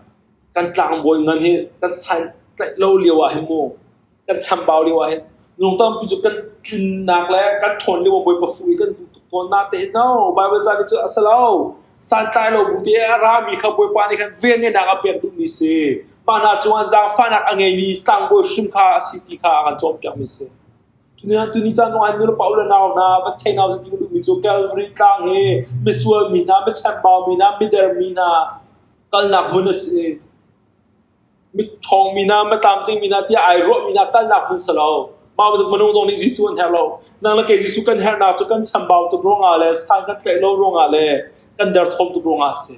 Kan tlangbawi ngan hi kan santlaih lo lio ah hin mu, kan chambau lio ah hin minung tampi cu kan tlinnak le kan ṭhawn lio ah Bawipa fuh i kan duh tuk tawn. Natein no, Baibal ca nih cun a si lo. Santlai lo bu te a rami kha Bawipa nih khan vel ngeihnak a pek duhmi si. Mah hna cungah zaangfahnak a ngeimi tlangbawi hrim kha a si ti kha a kan cawnpiakmi si. Tuni caan zong ah nulepa u le nau hna van thei nau ti ka duhmi cu Calvary tlang hi misual mi hna, michambau mi hna, mider mi hna kalnak hmun a si. Miṭhawng mi hna, mitlamtling mi hna tiah ai ruah mi hna kalnak hmun si lo. Mah bantuk minung zong nih Jesuh an herh lo. Nang le kei Jesuh kan herhnak cu kan chambau tuk ruangah le san kan tlaih lo ruangah le kan derthawm tuk ruangah a si.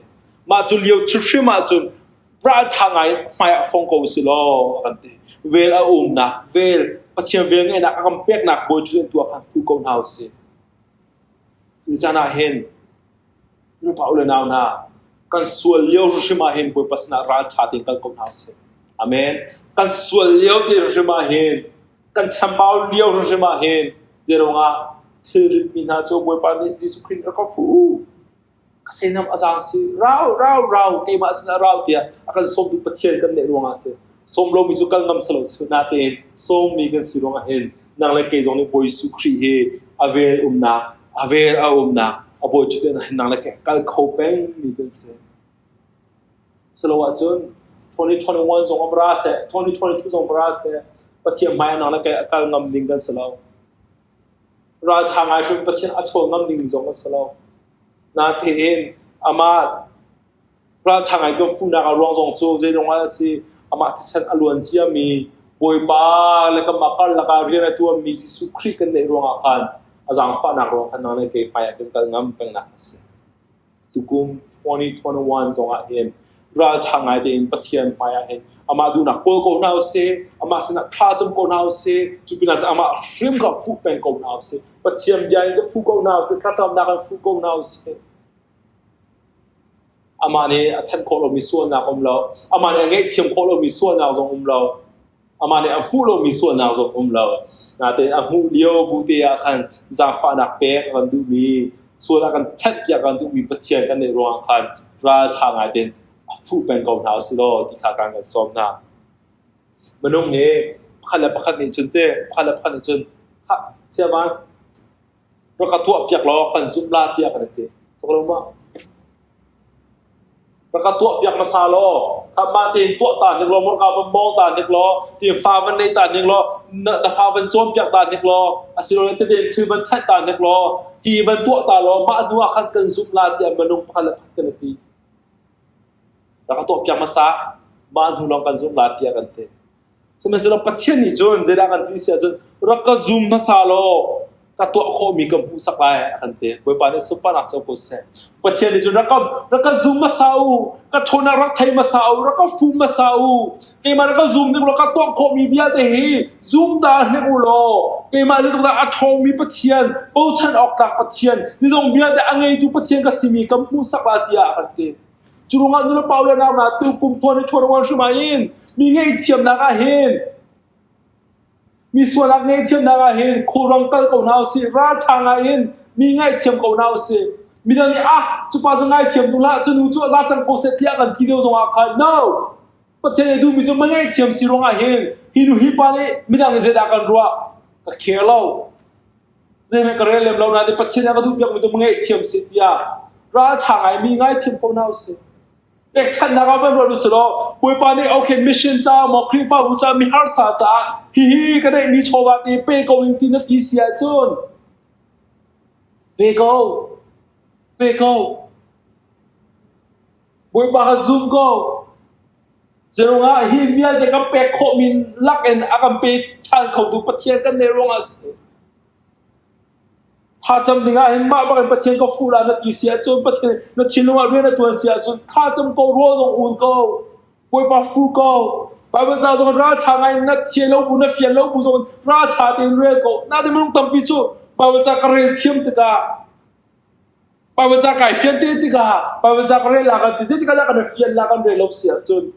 Mah cu lio hrim ahcun ralṭha ngai hmai ah fong ko si law a kan ti. Vel a umnak, vel Pathian vel ngeihnak a kan peknak bawi cu an tuah khan fuh ko hna usih. Tu caan ah hin nupa u le nau hna kan sual lio hrim ah hin Bawipa sinah ralṭha tein kal ko hna usih. Amen. Kan sual lio te hrim ah hin kan chambau lio hrim ah hin zeiruangah thilrit mi hna cu Bawipa nih Jesuh Khrih rak ka fuh. Ka seinam a zaang si rau rau rau keimah sinah rau tiah a kan sawmtu Pathian kan neih ruangah a si. Sawm lomi cu kal ngam si lo cu natein sawmmi kan si ruangah hin nang le kei zong nih Bawi Jesuh Khrih hi a vel umnak a vel a umnak a bawi ṭhutdan ah hin nang le kei kal kho peng mi kan si. Silo ahcun 2021 zong a ra seh 2022 zong ra seh Pathian hmai ah nang le kei a kal ngam ding kan si lo. Ralṭha ngai hrim Pathian a chawl ngam ding zong a si lo. Natein amah ralṭha ngai kan fuhnak a ruang zong cu zeidong ah a si amah thisen a luan ciami Bawipa le kanmah karlak ah rian a ṭuanmi Jesuh Khrih kan neih ruangah khan a zaangfahnak ruang khan nang le kei hmai ah kan kal ngam pengnak a si. Tukum 2021 zongah hin ralṭha ngai tein Pathian hmaiah hin amah duhnak kawl ko hna usih, amah sinah thlacam ko hna usih, cu pinah cun amah hrim kha fuh peng ko hna usih. Pathian bia in ka fuh ko hna usih, thlacamnak in fuh ko hna usih. Amah nih a thenh khawh lomi sualnak um lo. Amah nih a ngaihthiam khawh lomi sualnak zong um lo. Amah nih a hmuh lomi sualnak zong um lo. Natein a hmuh lio bu te ah khan zaangfahnak pek a kan duhmi, sual a kan thenhpiak a kan duhmi Pathian kan neih ruangah khan ralṭha ngai tein a fuh peng ko hna usih law ti kha kan kan sawm hna. Minung nih pakhat le pakhat nih cun teh pakhat le pakhat nih cun khah siavan rak ka tuahpiak law kan zumh la tiah kan ti. Sok lo ma? Rak ka tuahpiak hmasa law khah mah tein tuah ta hnik law morka van mawng ta hnik law ti fa van nei ta hnik law na, na fa van cawnpiak ta hnik law asilole tete thil van thanh ta hnik law hi van tuah ta law mah hnu ah khan kan zumh la tiah minung pakhat le pakhat kan i ti. Rak ka tuahpiak hmasa, mah hnu lawng kan zumh lai tiah kan ti. Sihmanhsehlaw Pathian nih cun zeidah kan ti si ahcun rak ka zum hmasa law ka tuah khawhmi ka hmuhsak lai a kan ti. Bawipa nih sunparnak co ko seh. Pathian nih cun rak ka rak ka zum hmasa u, ka ṭhawnnak rak thei hmasa u, rak ka fum hmasa u. Keimah rak ka zum ning law ka tuah khawhmi vialte hi zum ta hnik u law keimah zeitluk dah a ṭhawngmi Pathian, bochan awk tlak Pathian, nizong vialte a ngeitu Pathian ka simi ka hmuhsak lai tiah a kan ti. Cu ruangah nulepa le nau hna tu kum thuan i ṭhuan uan hrim ah hin mi ngaihthiamnak ah hin mi sualnak ngaihthiamnak ah hin khulrang kal ko hna usih ralṭha ngai in mi ngaihthiam ko hna usih midang nih ah cu pa cu ngaithiam tu hlah cu nu cu a za cang ko seh tiah kan ti lio zongah khan no Pathian nih duhmi cu ma ngaihthiam si ruangah hin hi nu hi pa nih midang nih zeidah kan ruah ka care lo Zeihmanh ka rel lem lo nain Pathian a ka duhpiakmi cu ngaihthiam si tiah ralṭha ngaimi ngaithiam ko hna usih. Pekchanhnak ah van ruat usih law Bawipa nih okay mission caah maw Khrihfabu caah mi harsa caah hihi ka neihmi chawva te pe ko ning ti na ti si ahcun pe ko pe ko Bawipa kha zum ko Zeruangah hi vialte kan pek khawhmi lakin a kan pe ṭhan khotu Pathian kan neih ruangah a si. Thlacam dingah hin mah bak in Pathian ka fuh la na ti si ahcun Pathian na thinlung ah rian a ṭuan si ahcun thlacam ko rawl zong ul ko. Bawipa fu ko. Bible ca zong ralṭha ngai na thian lo bu na fian lo bu zong ralṭha tein rel ko. Natin minung tampi cu Bible ca ka rel thiam tikah Bible ca kai fian te tikah Bible ca ka rel la kan ti zeitik ah kan fian la kan rel lo si ahcun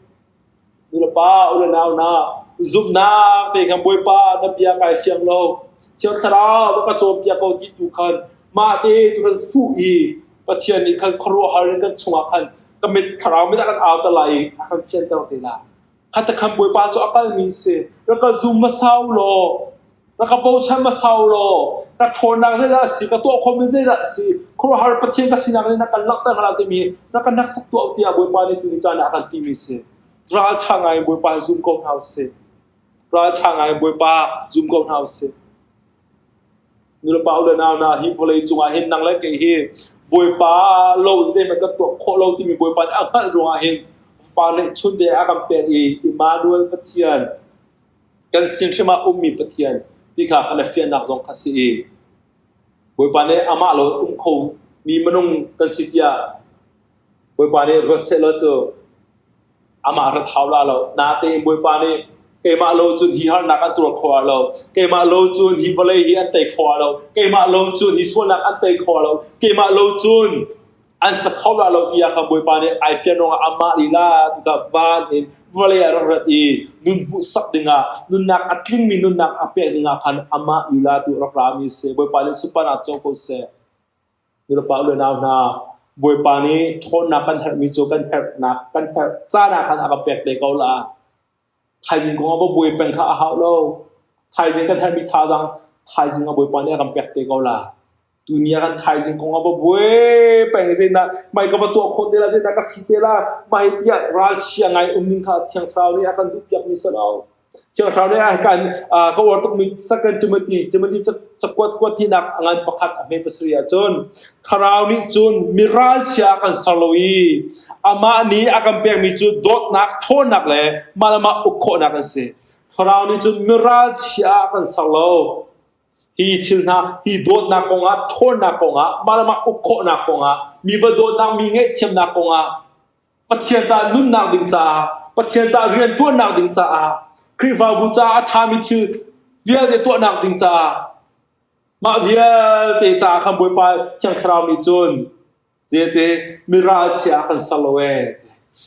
nu le pa u le nau na zumhnak te khan Bawipa na bia kai fiang lo Thiang Thlarau na ka cawnpiak ko ti tu khan mah te tu kan fuh i Pathian nih khan khuaruahhar in kan chungah khan ka mit thlarau mit a kan au te lai i a kan fianter te lai. Khat khan Bawipa cu a kalmi si. Rak ka zum hmasa u law, rak ka bochan hmasa u law, ka ṭhawnnak zeidah a si, ka tuah khawhmi zeidah a si, khuaruahhar Pathian ka sinak nih na kan langhter hnga timi rak ka hneksak tuah u tiah Bawipa nih tuni caan ah a kan timi si. Ralṭha ngai in Bawipa hi zum ko hna u sih. Ralṭha ngai in Bawipa zum ko hna u sih. Nulepa u le nau hna hi vawlei cungah hin nang le kei hi Bawipa lo in zeihmanh kan tuah khawh lo timi Bawipa nih a hngalh ruangah hin Fapa neihchun te a kan pek i Immanuel Pathian kan sin hrim ah ummi Pathian ti kha kan i fiannak zong kha si i Bawipa nih amah lo um kho mi minung kan si tiah Bawipa nih ruat sehlaw cu amah rat hau la lo. Natein Bawipa nih keimah lo cun hi harnak an tuar kho lo. Keimah lo cun hi vawlei hi an tei kho lo. Keimah lo cun hi sualnak an tei kho lo. Keimah lo cun an sa kho la lo tiah kha Bawipa nih ai fian ruangah amah lila tu kha van in vawlei ah rak rat i nun hmuhsak dingah nunnak a tlingmi nunnak a pek dingah khan amah lila tu rak rami si. Bawipa nih sunparnak co ko seh. Nulepa u le nau hna, Bawipa nih ṭhawnnak kan herhmi cu kan herhnak kan herh caan ah khan a kan pek te ko la. Thaizing kong ah va buai peng kha a hau lo. Thaizing kan herhmi thazaang thaizing ah Bawipa nih a kan pek te ko la. Tuni ah kan thaizing kong ah va buai peng i zeidah mai ka va tuah khawh te la, zeidah ka si te la, mah hi tiah ralchia ngai um ding kha Thiang Thlarau nih a kan duhpiakmi si lo. Thiang Thlarau nih kan ka uar tukmi Second Timothy Timothy cakuat kuat hnihnak a ngan pakhat a hme pasarih ahcun Thlarau nih cun mi ralchia a kan ser lo i amah nih a kan pekmi cu dawtnak, ṭhawnnak le mah le mah uk khawhnak an si. Thlarau nih cun mi ralchia a kan ser lo. Hi thil hna, hi dawtnak kongah, ṭhawnnak kongah, mah le mah uk khawhnak kongah, mi va dawtnak, mi ngaihthiamnak kongah Pathian caah nunnak ding caah, Pathian caah rianṭuannak ding caah, Khrihfabu caah a ṭhami thil vialte tuahnak ding caah, mah vialte caah khan Bawipa Thiang Thlarau nih cun Zeite miralchia a kan ser lo ee.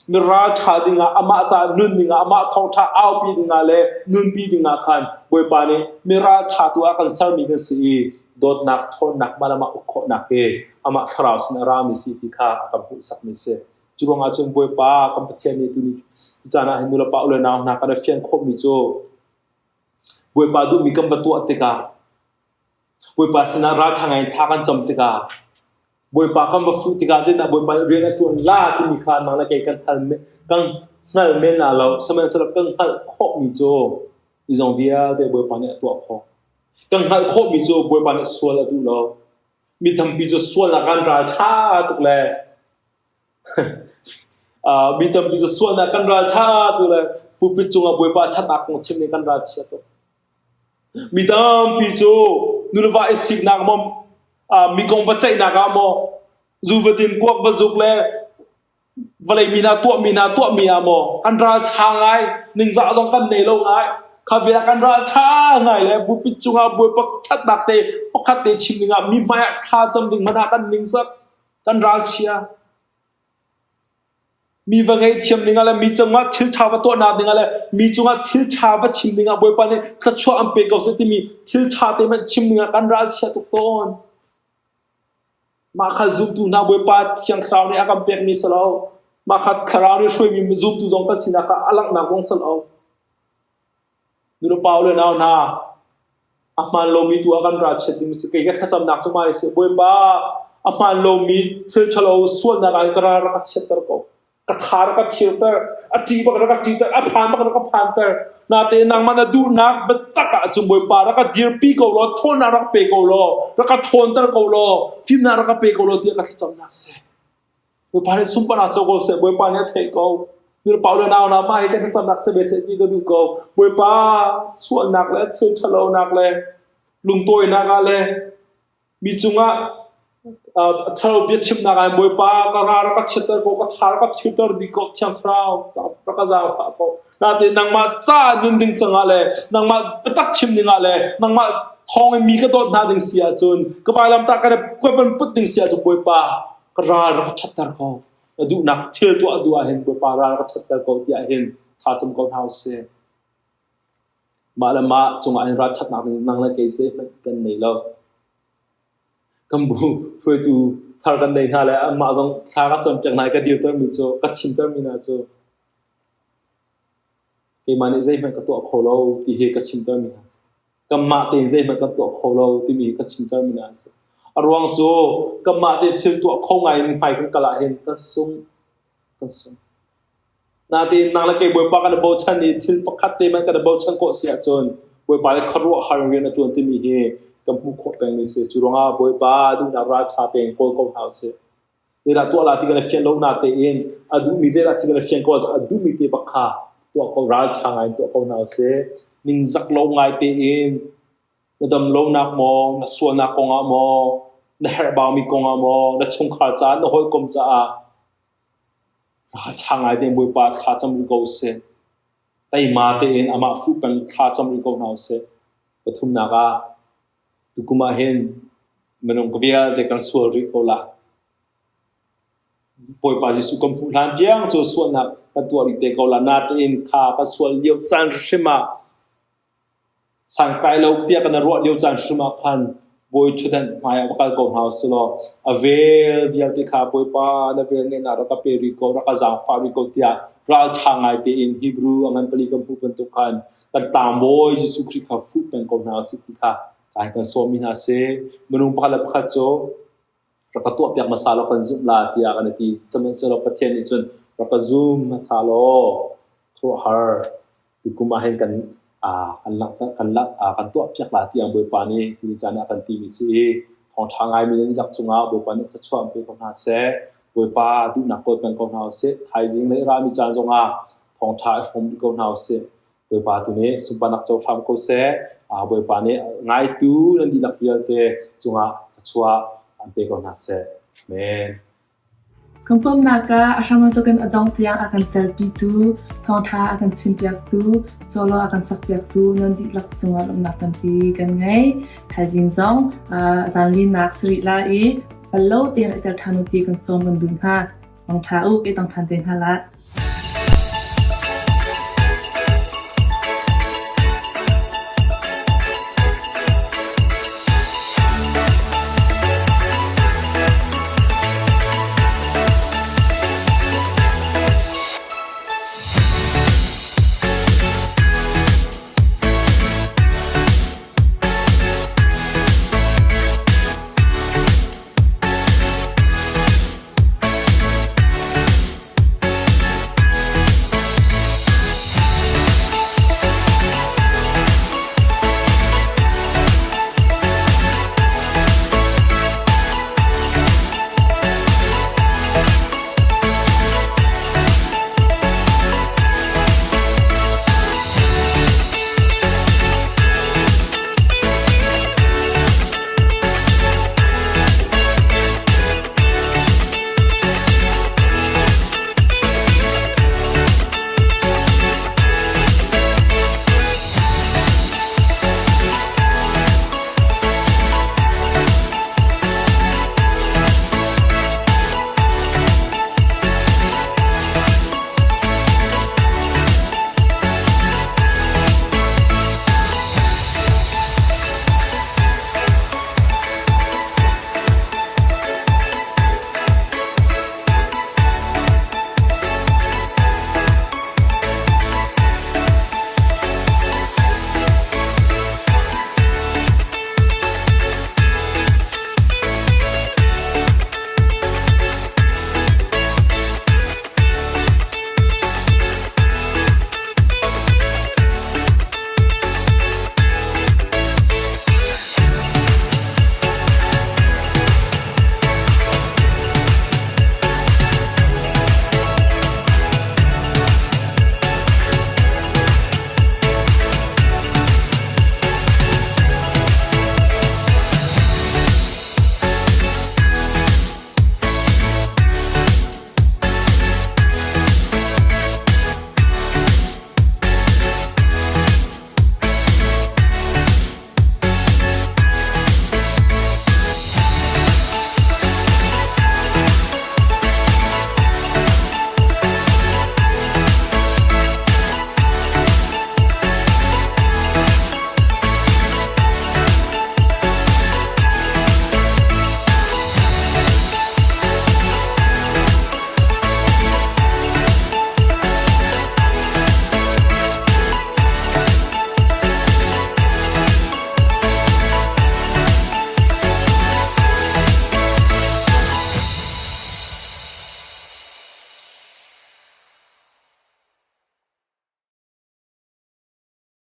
Miral ṭha dingah amah caah nun dingah amah thawngṭha aupi dingah le nunpi dingah khan Bawipa nih miral ṭha tu ah kan sermi kan si i dawtnak ṭhawnnak mah le mah uk khawhnak hi amah thlarau sin a rami si ti kha a kan hmuhsakmi si. Cu ruangah cun Bawipa kan Pathian nih tuni caan ah hin nulepa u le nau hna kan i fian khawhmi cu Bawipa duhmi kan va tuah tikah Bawipa sinah ralṭha ngai in thla kan cam tikah Bawipa kan va fuh tikah zeitindah Bawipa nih rian a ṭuan la timi kha nang le kei kan hal kan hngal men la lo. Sihmanhsehlaw kan hngalh khawhmi cu zeizong vialte Bawipa nih a tuah khawh. Kan hngalh khawhmi cu Bawipa nih sual a duh lo. Mi tampi cu sualnak kan ral ṭha tuk le mi tampi cu sualnak kan ral ṭha tuk le pulpit cungah Bawipa ṭhatnak kong chim nih kan ral chia tuk. Mi tampi cu nuleva i siknak maw, mi kong va ceihnak ah maw, zu va din, kuak va zuk le vawlei mi hna tuahmi hna tuahmi ah maw an ral ṭha ngai, ningzah zong kan nei lo ngai. Kha bia kan ral ṭha ngai le bupi cungah Bawipa ṭhatnak te pakhat te chim dingah mi hmai ah thla cam ding hmanh ah kan ningzak, kan ralchia. Mi va ngaihthiam dingah le mi cungah thil ṭha va tuahnak dingah le mi cungah thil ṭha va chim dingah Bawipa nih thluachuah an pe ko seh timi thil ṭha te hmanh chim dingah kan ralchia tuk tawn. Mah kha zumtu hna Bawipa Thiang Thlarau nih a kan pekmi si lo. Mah kha Thlarau nih hruaimi zumtu zong kan sinak ah a langhnak zong si lo. Nulepa le nau hna, a hmaan lomi tu ah kan ralchiat ding a si. Kei ka thlacamnak cu mah hi a si. Bawipa, a hmaan lomi thil ṭhalo sualnak ah ka ral rak ka chiatter ko. Ka tha rak ka thirter. A ṭih bak rak ka ṭihter. A phan bak rak ka phanter. Natein nangmah na duhnak biatak ah cun Bawipa rak ka dirpi ko law, ṭhawnnak rak pe ko law, rak ka ṭhawnter ko law, fimnak rak ka pe ko law tiah ka thlacamnak a si. Bawipa nih sunparnak co ko seh, Bawipa nih a theih ko. Nulepa le nau hna mah hi kan thlacamnak si ve seh ti ka duh ko. Bawipa sualnak le thil ṭhalonak le lungtawinak ah le mi cungah thalo biachimnak ah Bawipa ka ra rak ka chiatter ko, ka tha rak ka thiuter dih ko, Thiang Thlarau rak ka zaangfah ko. Natein nangmah ca nun ding cangah le nangmah biatak chim dingah le nangmah thawng in mi ka dawt hna ding si ahcun ka vailamtah ka van put ding si ahcun Bawipa ka ral rak ka ṭhatter ko. Na duhnak thil tuah duh ahhin Bawipa ral ka ṭhatter ko tiah hin thlacam ko hna usih. Mah le mah cungah hin ralṭhatnak ding nang le kei zeihmanh kan nei lo. Kan bu hruaitu thar kan nei hna le anmah zong thla ka cawnpiak hna i ka dirtermi cu ka chimtermi hna cu keimah nih zeihmanh ka tuah kho lo ti hi ka chimtermi hna a si. Kanmah tein zeihmanh kan tuah kho lo timi hi ka chimtermi hna a si. A ruang cu kanmah te thil tuah kho ngai in hmai kan kal ahhin kan sung. Kan sung. Natein nang le kei Bawipa kan i bochan i thil pakhat te hmanh kan i bochan khawh si ahcun Bawipa nih khuaruahhar rian a ṭuan timi hi kan hmuh khawh pengmi a si. Cu ruangah Bawipa duhnak ralṭha tein kawl ko hna usih. Zeidah tuah la ti kan i fian lo natein a duhmi zeidah si kan i fian ko ahcun a duhmi te bak kha tuah ko ralṭha ngai in tuah ko hna usih. Ningzak lo ngai tein na dam lonak maw, na sualnak kongah maw, na herhbaumi kongah maw, na chungkhar caah, na hawikom caah ralṭha ngai tein Bawipa thla cam rih ko usih. Teima tein amah fuh peng thla cam rih ko hna usih. Pathumnak ah Tukum ah hin minung vialte kan sual rih ko la. Bawipa Jesuh kan hmuh hlan tiang cu sualnak kan tuah rih te ko la. Natein kha kan sual lio caan hrim ah santlai lo tiah kan ruah lio caan hrim ah khan Bawi ṭhutdan hmai ah va kal ko hna usih law a vel vialte kha Bawipa na vel ngeihnak rak ka pe rih ko, rak ka zaangfah rih ko tiah ralṭha ngai tein Hebrew a ngan pali kan hmuh bantuk khan kan tlangbawi Jesuh Khrih kha fuh peng ko hna usih ti kha kai kan sawmmi hna si. Minung pakhat le pakhat cu rak ka tuahpiak hmasa law kan zumh la tiah kan i ti. Sihmanhsehlaw Pathian nih cun rak ka zum hmasa law khuaruahhar tukum ah hin kan kan langhter kan lang kan tuahpiak la tiah Bawipa nih tuni caan ah kan timi si i thawngṭha ngaimi nan lak cungah Bawipa nih thluachuah an pe ko hna seh. Bawipa duhnak kawl peng ko hna usih. Thaizing le rami caan zongah thawngṭha i hrawm rih ko hna usih. Bawipa tu nih sunparnak co hram ko seh. Bawipa nih ngaitu nan dihlak vialte cungah thluachuah an pe ko hna seh. Amen. Kan pumnak ah a hramhawk in a dongh tiang a kan telpitu, thawngṭha a kan chimpiaktu, solo a kan sakpiaktu nan dihlak cungah lawmhnak tampi kan ngei. Thaizing zong zaanlinak si rih lai i. Bal lo tein i tel ṭhan u ti kan sawm kan duh hna. Mangṭha u, ke tong ṭhan te hna la.